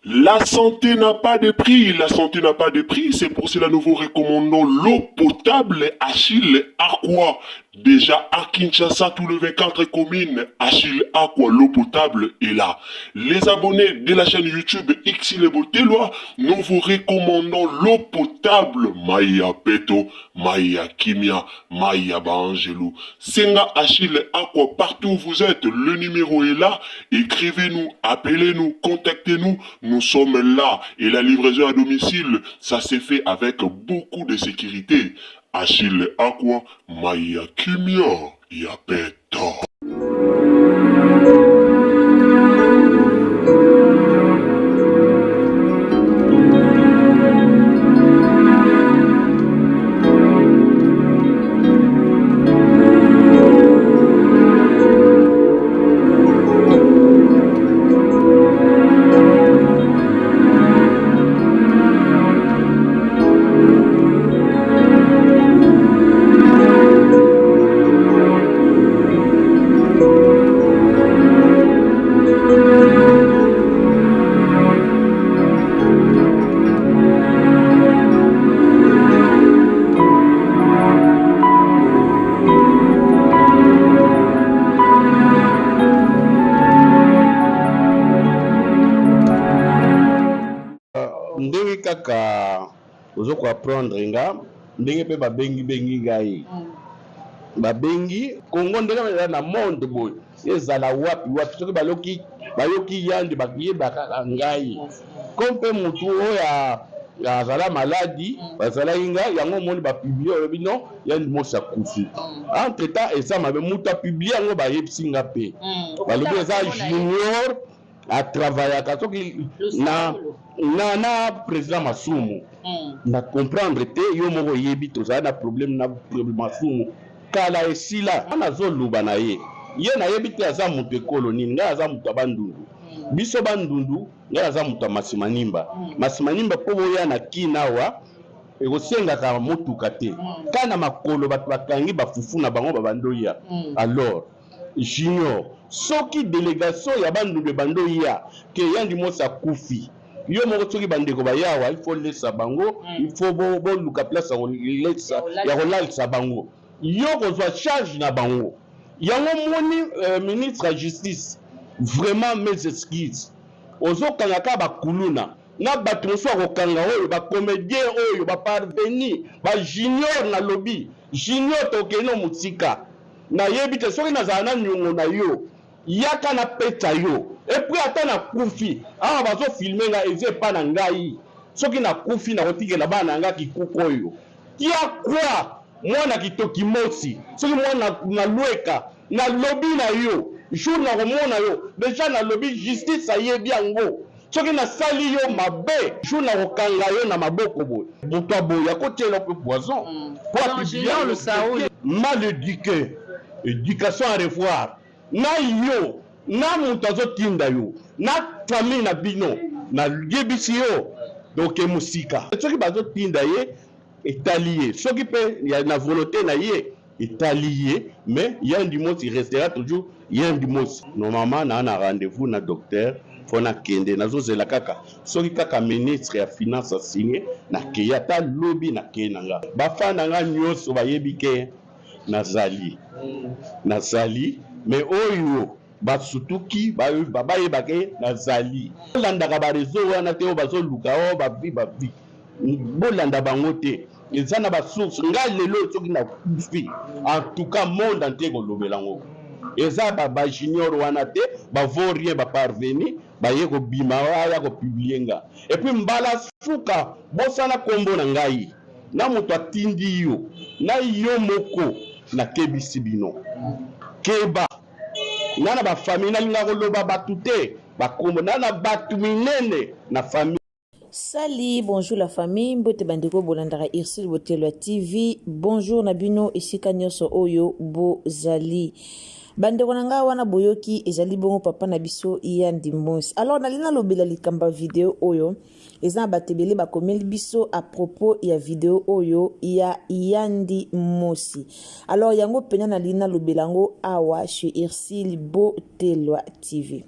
La santé n'a pas de prix, la santé n'a pas de prix, c'est pour cela nous vous recommandons l'eau potable Achille Aqua. Déjà à Kinshasa, tous les 24 communes, Achille Aqua, l'eau potable est là. Les abonnés de la chaîne YouTube Xile Botelwa, nous vous recommandons l'eau potable Maya Peto, Maya Kimia, Maya Baangelou. Senga Achille Aqua, partout où vous êtes, le numéro est là. Écrivez-nous, appelez-nous, contactez-nous. Nous sommes là. Et la livraison à domicile, ça s'est fait avec beaucoup de sécurité. Achille Aqua, Maya Kimia, Yapeta. Ndenge kaka ozo ko apprendre nga ndenge pe babengi bengi ngai babengi Congo ndenge eza na monde boye ezala wapi wapi soki baloki bayoki yandi bayebaka ngai comme pe mutu oyo azala maladi bazalaki ngai yango omoni ba publie olobi non yandi mosi akufi entre temps eza mabe mutu apublie yango bayebisi nga pe balobi eza junior a travaillaka soki na na na president Masumu mm. na comprendre te yo moko oyebi tozali na problème na Masumu kala esila nazoloba na ye ye nayebi te aza moto ekolo nini ngai aza moto ya bandundu mm. biso bandundu ngai aza moto ya masimanimba mm. masimanimba mpo boya na kin awa ekosengaka motuka te mm. ka na makolo bato bakangi bafufu na bango babandoya mm. alors Junior soki delegation ya bandundu ebandi oya ke yandi mosi akufi yo moko soki bandeko baye awa il faut lesa bango il faut boluka place ya kolalisa bango yo kozwa charge na bango yango omoni ministre ya justice vraiment mes excuses ozokanga kaka ba kuluna na batu mosusu akokanga oyo ba comedien oyo ba parvenu ba junior nalobi junior tokende no mosika Nayebi te soki nazala na niongo na yo yaka na pesa yo et puis ata na kufi awa bazo filme nga eza epa na ngai soki na kufi nakotikela bana na nga kikuku oyo tia quoi mwana kitokimosi soki mwana na lueka na lobi na yo jour nakomona yo dejà nalobi justice ayebi yango soki nasali yo mabe jour nakokanga yo na maboko boye moto ya boye akotiela yo mpe poison po apublie mal eduque education à revoir na yo na moto azotinda yo na famille na bino nayebisi yo toke mosika soki bazotinda ye etali ye soki mpe na volonte na ye Etali ye mais Yandi Mosi restera toujours Yandi Mosi. Normalement naa na rendez-vous na docteur faut na kende nazo zela kaka soki kaka ministre ya finance a signe na keyi ata lobi na keyi na nga. Ba fan na nga nioso bayebi ke nazali nazali mais oyo basutuki bayeba ke nazali. Bolandaka ba reseau wana te oyo bazo luka oh ba vie ba vie bolanda bango te eza na ba source nga lelo soki na kufi en tout cas monde entier kolobela ngo eza ba, ba junior wana te ba vaut rien ba parvenu baye kobima aya kopublie nga et puis mbala suka bosana kombo na ngai na moto atindi yo na yo moko nakebisi bino keba nga na ba famille nalinga koloba batu te bakombo na na batu minene na famille. Salut, bonjour la famille, mbote bandeko bolandaka Ursule Botelwa TV. Bonjour na bino esika nyonso oyo bozali. Bandeko na ngai wana boyoki ezali bongo papa na biso Yandi Mosi. Alors nalingi nalobela likambo ya video oyo eza na bato ebele bakomeli biso à propos ya video oyo ya Yandi Mosi. Alors yango mpenza nalingi nalobela yango awa chez Ursule Botelwa TV.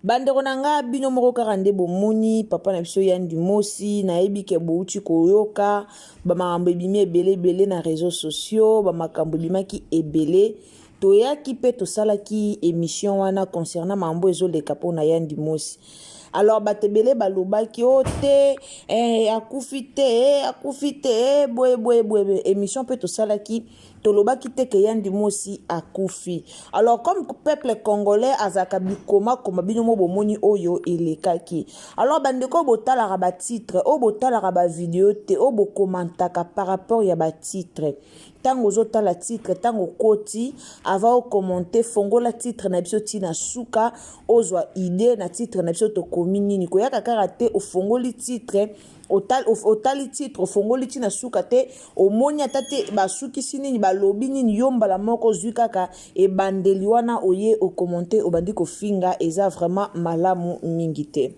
Bandeko na nga, bino moko kaka nde bomoni papa na biso Yandi Mosi, nayebi ke bowuti koyoka ba makambo ebimi ebele ebele na reseaux sociaux, ba makambo ebimaki ebele. Toyaki pe tosalaki emission wana concernant makambo ezoleka pona Yandi Mosi. Alors bato ebele balobaki o oh, te eh, akufi te eh, akufi te eh, boye boye boye. Emission pe tosalaki tolobaki te ke Yandi Mosi akufi. Alors comme peuple congolais azalaka bikomakoma, bino mo bomoni oyo elekaki. Alors bandeko oyo botalaka ba titre, oyo botalaka ba video te, oyo bokomantaka par rapport ya ba titre, ntango ozotala titre, ntango okoti avant okommente, fongola titre na biso ti na suka, ozwa idée na titre na biso tokomi nini. Koyaka kaka te ofongoli titre, otali titre, ofongoli ti na suka te, omoni ata te basukisi nini, balobi nini, yo mbala moko ozwi kaka ebandeli wana oye okommente, obandi kofinga. Eza vraiment malamu mingi te.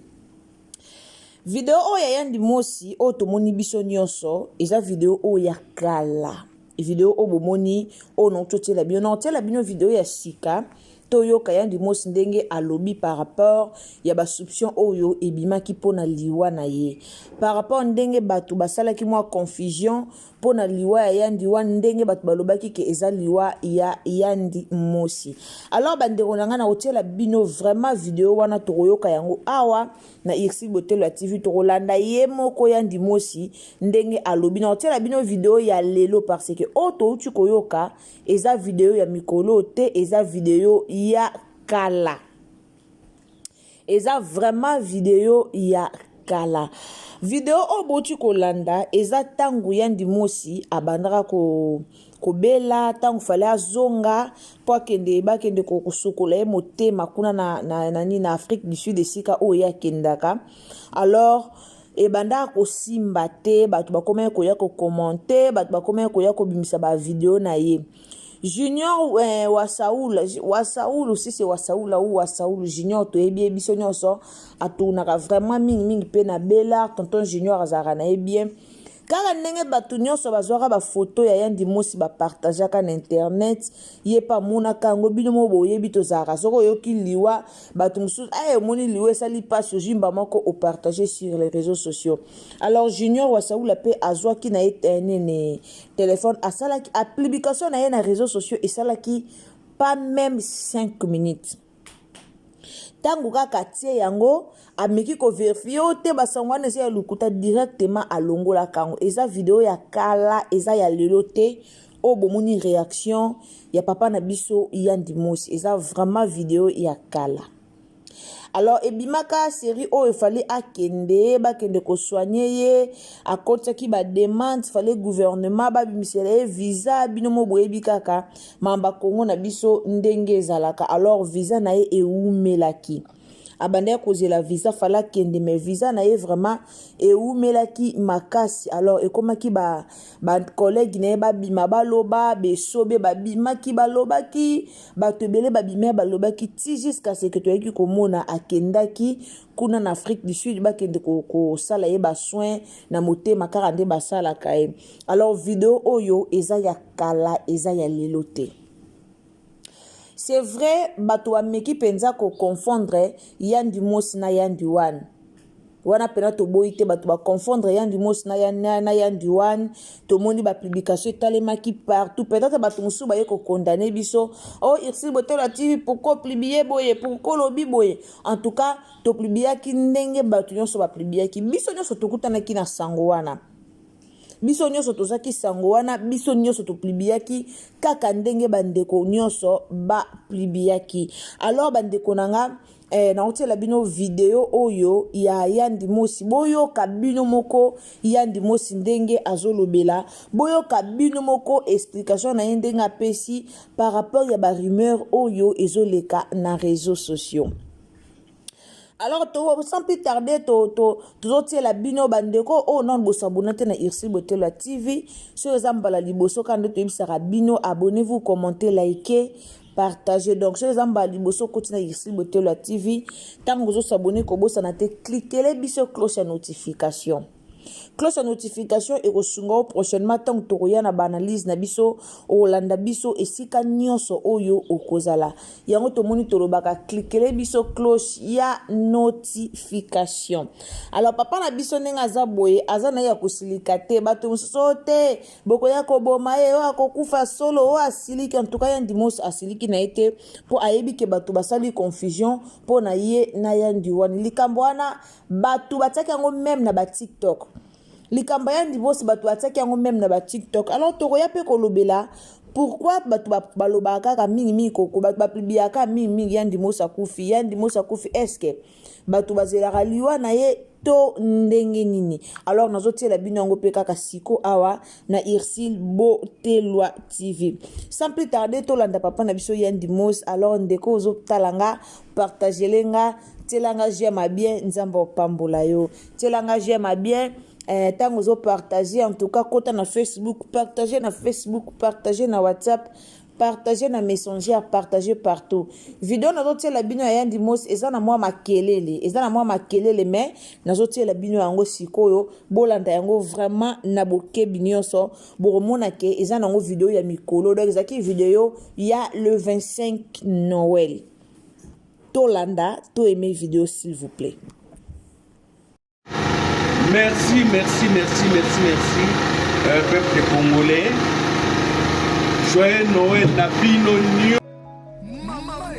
Video oyo ya Yandi Mosi oyo tomoni biso nyonso eza video oyo ya kala, video oyo bomoni oyo naotiela bino, naotiela bino video ya sika toyoka Yandi Mosi ndenge alobi par rapport ya basoupçon oyo ebimaki mpona liwa na ye, par rapport ndenge bato basalaki mwa confusion mpona liwa ya Yandi wana, ndenge bato balobaki ke eza liwa ya Yandi Mosi. Alors bandeko na ngai, na kotiela bino vraiment video wana, tokoyoka yango awa na Irsi Botelo ya TV, tokolanda ye moko Yandi Mosi ndenge alobi. Na kotiela bino video ya lelo parce que oyo touti koyoka eza video ya mikolo te, eza video ya kala, eza vraiment video ya kala. Video oyo bouti kolanda eza ntango Yandi Mosi abandaka kobela, ntango fale azonga mpo akende, bakende kosukola ye motema kuna na, na Afrique du Sud, esika oyo ye akendaka. Alors ebandaka kosimba te, bato bakomaki koya kokommente, bato bakomaki koya kobimisa bavideo na ye. Junior Wasaul, Wasaul sisi, Wasaul ou Wasaul Junior, toyebi ye biso nyonso, atournaka vraiment mingimingi mpe na Bela. Tonton Junior azalaka na ye bien. Kaka ndenge bato nyonso bazwaka bafoto ya Yandi Mosi, bapartageaka na internet, ye mpe amonaka yango. Bino moko boyebi, tozalaka soki oyoki liwa, bato mosusu ay omoni liwa esali mpasi, ozwi mba moko opartage sur les réseaux sociaux. Alors Junior Wasaula mpe azwaki na ye nini, telefone, asalaki publication na ye na réseaux sociaux, esalaki pas même 5 minutes. Ntango kaka atie yango, ameki kovérifier oyo te, basango wana eza ya lokuta, directement alongolaka yango. Eza video ya kala, eza ya lelo te. Oyo bomoni réaction ya papa na biso Yandi Mosi eza vraiment video ya kala. Alors ebimaka série oyo efale akende, bakende kosoigner ye, akotiaki bademande, fale gouvernement babimisela ye visa. Bino mo boyebi kaka mamba Kongo na biso ndenge ezalaka. Alors visa na ye ewumelaki, abandaki kozela visa, fale akende, mais visa na ye vraiment ewumelaki makasi. Alors ekomaki bacollègue na ye babima baloba, besobe babimaki balobaki, bato ebele babima balobaki, ti jusqu'à ce que toyaki komona akendaki kuna na Afrique du Sud, bakende kosala ye basoin na motema kaka nde basalaka ye. Alors video oyo eza ya kala, eza ya lelo te. C'est vrai, bato bameki mpenza koconfondre Yandi Mosi na Yandi wana wana mpena, toboyi te, bato baconfondre Yandi Mosi na Yandi wana. Tomoni bapublication etalemaki partout. Peut-être bato mosusu baye kokondane biso: "Oh, Irsi Botelo TV, pourquoi opublier boye? Pourquoi olobi boye?" En tout cas topubliaki ndenge bato nyonso bapubliaki. Biso nyonso tokutanaki na sango wana, biso nyonso tozwaki sango wana, biso nyonso topubliaki kaka ndenge bandeko nyonso bapubliaki. Alors bandeko na nga, nakotiela bino video oyo ya Yandi Mosi, boyoka bino moko Yandi Mosi ndenge azolobela, boyoka bino moko explication na ye ndenge apesi par rapport ya barumeur oyo ezoleka na réseaux sociaux. Alors sans plus tarder, tozotiela bino. Bandeko oyo nano bosabona te na Irsi Botelo ya TV, soki eza mbala liboso, kaka nde toyebisaka bino: abonnez-vous, commentez, likez, partager. Donc soki eza mbala liboso okoti na Irsi Botelo ya TV, ntango ozosabone, kobosana te, klikele biso cloche ya notification. Cloche ya notification ekosunga yo prochainement ntango tokoya na baanalyse na biso, okolanda biso esika nyonso oyo okozala. Yango tomoni tolobaka klikele biso cloche ya notification. Alors papa na biso ndenge aza boye, aza na ye ya kosilika te. Bato mosusu oyo te bokoya koboma ye, oyo akokufa solo, oyo asiliki. En tout cas Yandi Mosi asiliki na ye te mpo ayebi ke bato basali confusion mpo na ye na Yandi wana. Likambo wana bato batiaki yango meme na ba TikTok. Likambo ya Yandi Mosi bato batiaki yango meme na ba TikTok. Alors tokoya mpe kolobela pourquoi bato balobaka kaka mingimingi koko, bato bapubliaka mingimingi Yandi Mosi akufi, Yandi Mosi akufi. Est-ce que bato bazelaka liwa na ye to ndenge nini? Alors nazotiela bino yango mpe kaka siko awa na Ursule Botelwa TV. Sans plus tarder, tolanda papa na biso Yandi Mosi. Alors ndeko ozotala nga, partagele nga, tiela nga j'aime à bien, Nzambe opambola yo. Tiela nga j'aime à bien. Ntango ozopartage, en tout cas kota na Facebook, partage na Facebook, partage na WhatsApp, partage na Messenger, partage partout. Video nazotiela bino ya Yandi Mosi eza na mwa makelele, eza na mwa makelele, mais nazotiela bino yango sikoyo, bolanda yango vraiment na bokebi nyonso. Bokomona ke eza nango video ya mikolo, donc ezalaki video ya le 25 Noël. Tolanda, to aimer video s'il vous plaît. Merci, merci, merci, merci, merci, peuple congolais. Joyeux Noël na bino nyo. Mama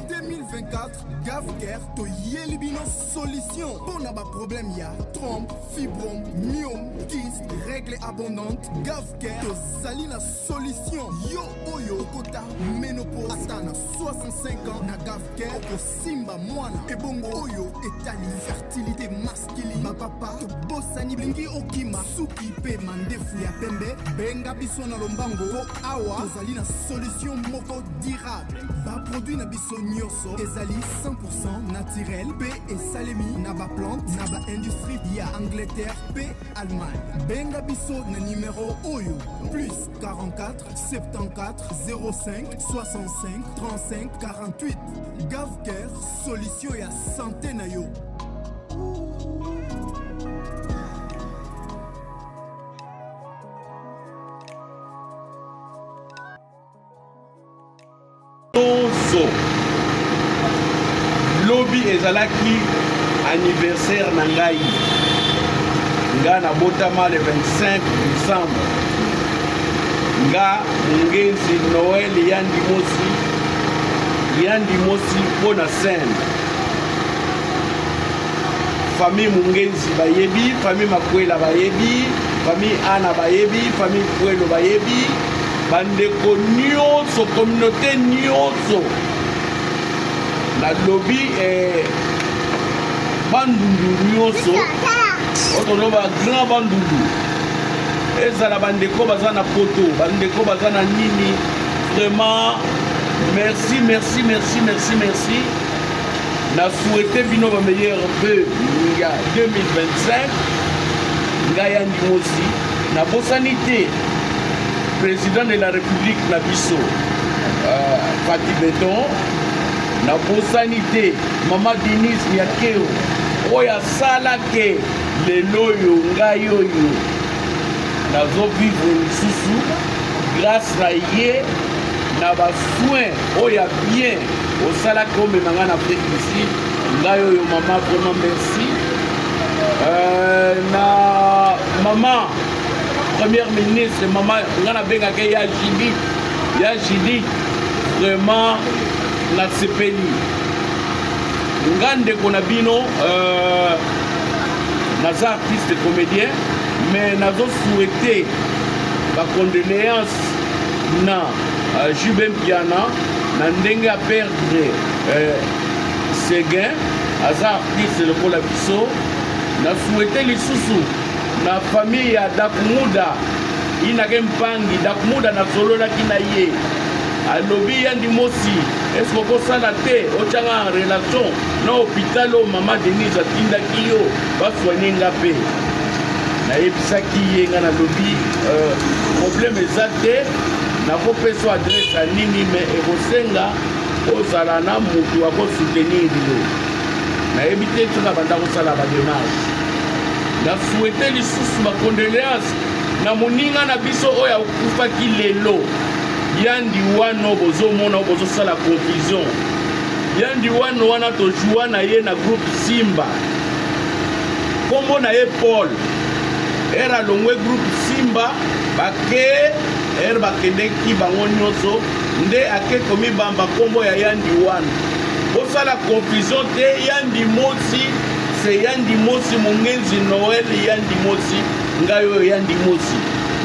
2024, Gavcare toyeli bino solution mpona baproblème ya trompe, fibrome, myome, kyste, règle abondante. Gavcare tozali na solution. Yo oyo okota ménopause ata na 65 ans, na Gavcare okosimba mwana. Ebongo oyo etali fertilité masculine, bapapa tobosani, lingi okima suki mpe mandefu ya pembe, benga biso na lombango po awa tozali na solution moko durable. Baproduit na biso nyonso ezali 100% naturel mpe esalemi na baplante na baindustrie ya Angleterre mpe Allemagne. Benga biso na numero oyo plus 44 74 05 65 35 48. Gavcare, solution ya santé na yo. Nyonso lobi ezalaki anniversaire na ngai. Nga nabotama le 25 décembre. Nga Mungenzi Noël Yandi Mosi, Yandi Mosi mpo na scène. Famille Mungenzi bayebi, famille Makwela bayebi, famille Anna bayebi, famille Kwelo bayebi, bandeko nyonso, communauté nyonso. Nalobi bandundu nyonso, oyo toloba grand bandundu, ezala bandeko baza na poto, bandeko baza na nini, vraiment merci, merci, merci, merci, merci. Na souhaite bino ba meilleurs vœux ya 2025. Ngai Yandi Mosi nabosani te président de la République na biso, Fatih Beton. Nabosani te mama Denise Nyakeru oyo asalake lelo oyo ngai oyo nazovivre lisusu grâce na ye na ba soins oyo ya bien osalaki omema ngai na Afrique du Sud. Ngai oyo mama, vraiment merci. Na mama première ministre, mama ngai nabengaka ya Judith, ya Judith, vraiment nasepeli. Nga ndeko na bino, naza artiste comédien, mais nazo souhaiter ba condoléances na JB Mpiana na ndenge a perdre Seguin, aza artiste lokola biso. Na souhaiter lisusu na famille ya Dakumuda Inake Mpangi. Dakumuda nasololaki na ye, alobi Yandi Mosi, est-ce que okosala te otianga en relation na hôpital oyo mama Denise atindaki yo basoigne nga mpe? Nayebisaki ye nga nalobi, problème eza te, nakopesa adresse ya nini, mais ekosenga ozala na motu akosoutenir yo. Nayebi te soki abanda kosala badémarche. Na souhaite lisusu ba condoléances na moninga na biso oyo akufaki lelo Yandi Wano, bozomona bozosala confusion. Yandi Wano wana tojoua na ye na groupe Simba, kombo na ye Paul. Ere alongwe groupe Simba, bake ere bakendeki bango nyonso nde ake komibamba kombo ya Yandi Wano. Bosala confusion te, Yandi Mosi se Yandi Mosi Mongenzi Noel Yandi Mosi, ngai oyo Yandi Mosi.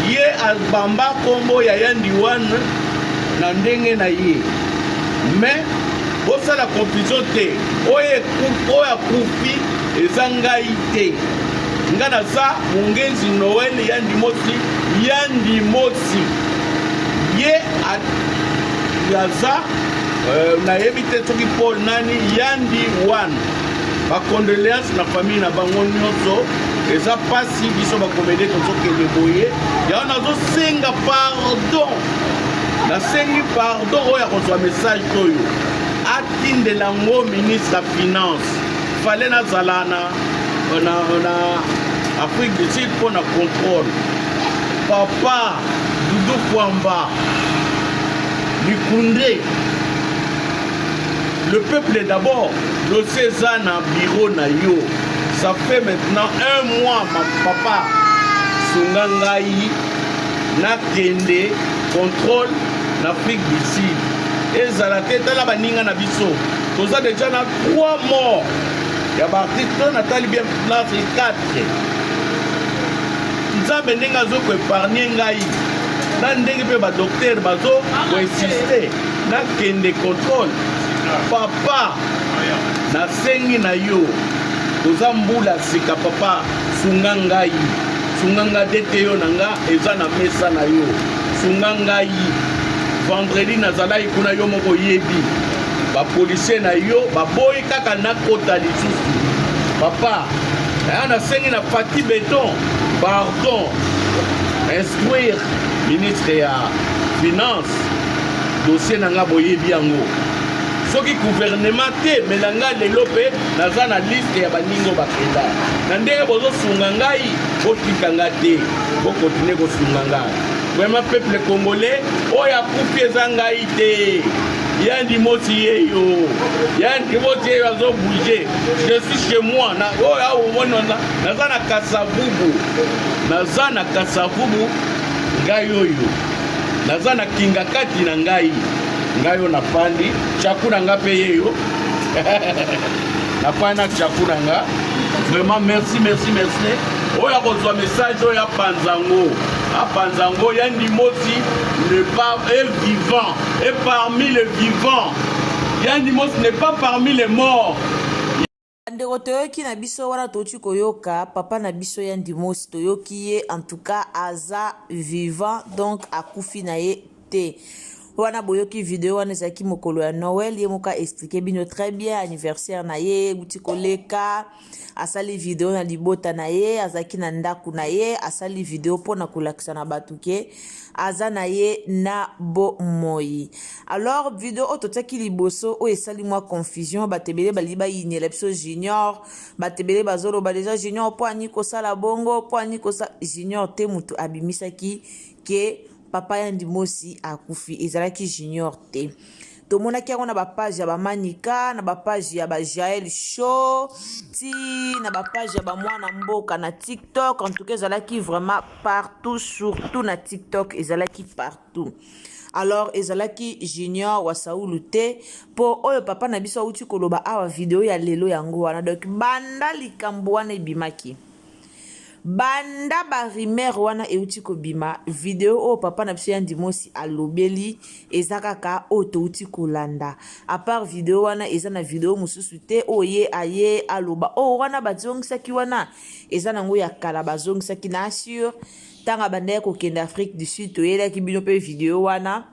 Ye abamba kombo ya Yandi Wan na ndenge na ye, mais bosala confusion te. Oyo akufi eza ngai te, nga naza Mongenzi Noel Yandi Mosi. Yandi Mosi ye aza nayebi te soki Paul nani Yandi Wan. Ba condoléances na famille na bango nyonso. Eza pasi biso ba comédien tozokende boye. Yango nazosenga pardon, nasengi pardon oyo akozwa message oyo atindela yango ministre ya finance. Fale nazala na Afrique du Sud mpo na contrôle. Papa Doudou Kwamba Likunde, le peuple d'abord, dossier eza na bureau na yo, ça fait maintenant un mois. Ma papa, sunga ngai nakende contrôle na Afrique du Sud. Ezala te, tala baninga na biso, toza déjà na 3 morts ya baartiste to natali bien place 4. Nzambe ndenge azo koépargne ngai na ndenge mpe badocteur bazo koinsiste nakende contrôle. Papa, nasengi na yo, toza mbula sika, papa sunga ngai, sunga nga dete yo na nga eza na mesa na yo, sunga ngai. Vendredi nazalaki kuna, yo moko oyebi, bapolisier na yo baboyi kaka nakota lisusu. Papa, aya nasengi na Fati Beton pardon, instruire ministre ya finance dossier na nga, boyebi yango. Soki gouvernement te mela nga lelo mpe naza na liste ya baningo bakenda. Na ndenge bozosunga ngai, botika nga te, bokontinue kosunga nga vraiment. Peuple congolais, oyo akufi eza ngai te. Yandi Mosi yeyo, Yandi Mosi yeyo azobouge. Je suis chez moi na oyo awa omoni naza na Kasavubu, naza na Kasavubu. Ngai oyo naza na kinga kati na ngai, ngai oyo nafandi chaku na nga mpe yeyo nafandi na chaku na nga. Vraiment merci, merci, merci. Oyo akozwa message oyo apanza yango, apanza yango. Yandi Mosi n'est pas est vivant et parmi les vivants. Yandi Mosi n'est pas parmi les morts. Bandeko, toyoki na biso wana, touti koyoka papa na biso Yandi Mosi, toyoki ye. En tout cas aza vivant, donc akufi na ye te. Wana boyoki video wana ezalaki mokolo ya Noel. Ye moko aexplike bino très bien anniversaire na ye euti koleka. Asali video na libota na ye, azalaki na ndako na ye, asali video mpona kolakisa na bato ke aza na ye na bomoi. Alors video oyo totiaki liboso oyo esali mwa confusion, bato ebele balingi bayinela biso Junior. Bato ebele bazoloba deja Junior mpo ani kosala bongo, mpo ani kosala. Junior te moto abimisaki ke papa Yandi Mosi akufi, ezalaki Junior te. Tomonaki yango na bapage ya bamanika, na bapage ya bajael show, ti na bapage ya bamwana mboka na TikTok. En tout cas ezalaki vraiment partout, surtout na TikTok ezalaki partout. Alors ezalaki Junior wa Saulu te, mpo oyo papa na biso awuti koloba awa, video ya lelo yango wana. Donc banda likambo wana ebimaki, banda barumeur wana euti kobima, video oyo papa na biso Yandi Mosi alobeli eza kaka oyo touti kolanda. À part video wana, eza na video mosusu te oyo ye aye aloba. Oyo wana bazongisaki wana eza nango ya kala, bazongisaki na assure ntango abandaki kokende Afrique du Sud. Toyelaki bino mpe video wana,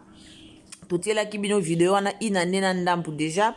totielaki bino video wana ina nde na ndambu déjà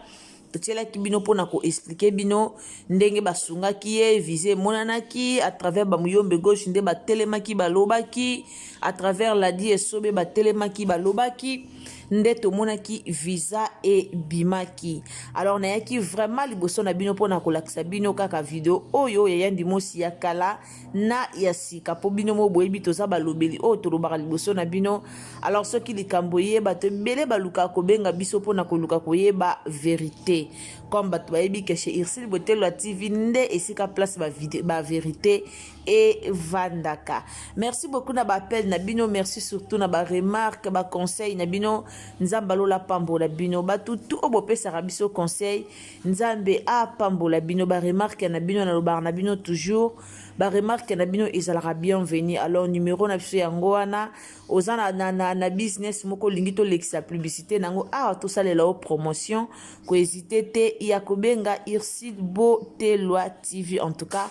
totielaki bino mpona koexplike bino ndenge basungaki ye. Visa emonanaki à travers bamuyombe gauche nde batelemaki balobaki, à travers Ladi Esobe batelemaki balobaki. nde tomonaki visa ebimaki. Alors nayaki vraiment liboso na bino mpona kolakisa bino kaka video oyo ya Yandi Mosi ya kala na ya sika, mpo bino mo boyebi toza balobeli oyo tolobaka liboso na bino. Alors soki likambo eye, bato ebele balukaka kobenga biso mpona koluka koyeba verite, comme bato bayebi ke chez Ursule Botelwa TV nde esika place ba verite evandaka. Merci beaucoup na baappel na bino, merci surtout na baremarque, baconseil na bino. Nzambe alola apambola bino, bato tu oyo bopesaka biso conseil, Nzambe apambola bino. Baremarque na bino, nalobaka na bino toujours, baremarque na bino ezalaka bienvenu. Alors numéro na biso yango wana. Oza na business moko, olingi tolekisa publicité nango awa, tosalela yo promotion, kohésite te ya kobenga Ursule Botelwa TV. En tout cas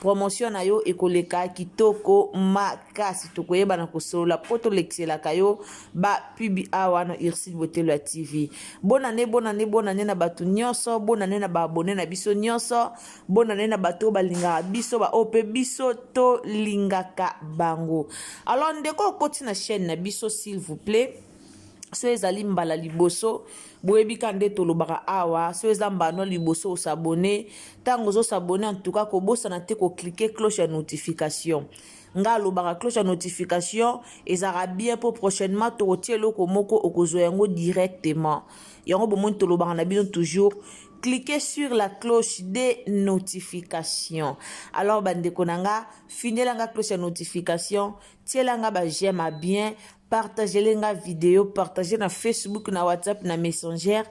promotion na yo ekoleka kitoko makasi, tokoyeba na kosolola mpo tolekiselaka yo bapub awa na Ursule Botelwa TV. Bonane, bonane, bonane na bato nyonso, bonane na baabonnés na biso nyonso, bonane na bato oyo balingaka biso, baoyo mpe biso tolingaka bango. Alors ndeko okoti na chaîne na biso, s'il vous plaît, so ezali mbala liboso, boyebi ka nde tolobaka awa, so eza mbano liboso os'abonner, ntango ozos'abonner, en tout cas kobosana te kocliquer cloche ya notification. Nga alobaka cloche ya notification ezalaka bien mpo prochainement tokotia eloko moko, okozwa yango directement. Yango bomoni tolobaka na bino toujours, cliquez sur la cloche de notification. Alors bandeko na nga, finelanga cloche ya notification, tielanga baj'aime à bien, partagele nga video, partage na Facebook, na WhatsApp, na Messenger,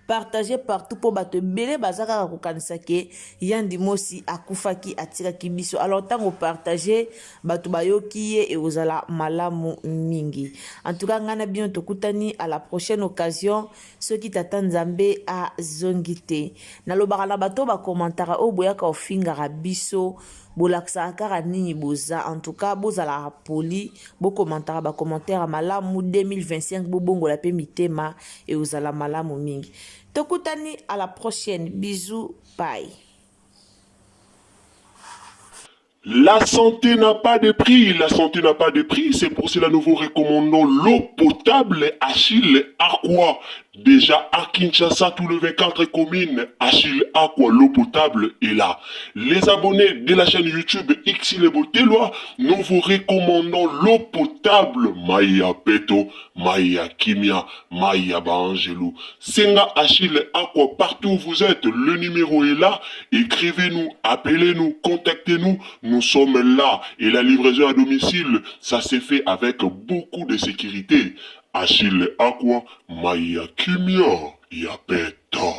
partage partout, mpo bato ebele baza kaka kokanisa ke Yandi Mosi akufaki, atikaki biso. Alors ntango partage, bato bayoki ye, ekozala malamu mingi. En tout cas ngai na bino tokutani à la prochaine occasion, soki tata Nzambe azongi te. Nalobaka na bato bakomantaka oyo boyaka ofingaka biso, bolakisaka kaka nini boza. En tout cas bozalaka poli, bokomantaka bacommentaire ya malamu. 2025 bobongola mpe mitema, ekozala malamu mingi. Tokutani à la prochaine, bisous, bye. La santé n'a pas de prix, la santé n'a pas de prix, c'est pour cela nous vous recommandons l'eau potable Achille Aqua. Déjà à Kinshasa, tout le 24 communes, Achille Aqua, l'eau potable est là. Les abonnés de la chaîne YouTube Xile Botelwa, nous vous recommandons l'eau potable Maya Peto, Maya Kimia, Maya Baangelou. Senga Achille Aqua, partout où vous êtes, le numéro est là. Écrivez-nous, appelez-nous, contactez-nous. Nous sommes là. Et la livraison à domicile, ça s'est fait avec beaucoup de sécurité. Achille Aqua, Maya Kimia, Yapeto.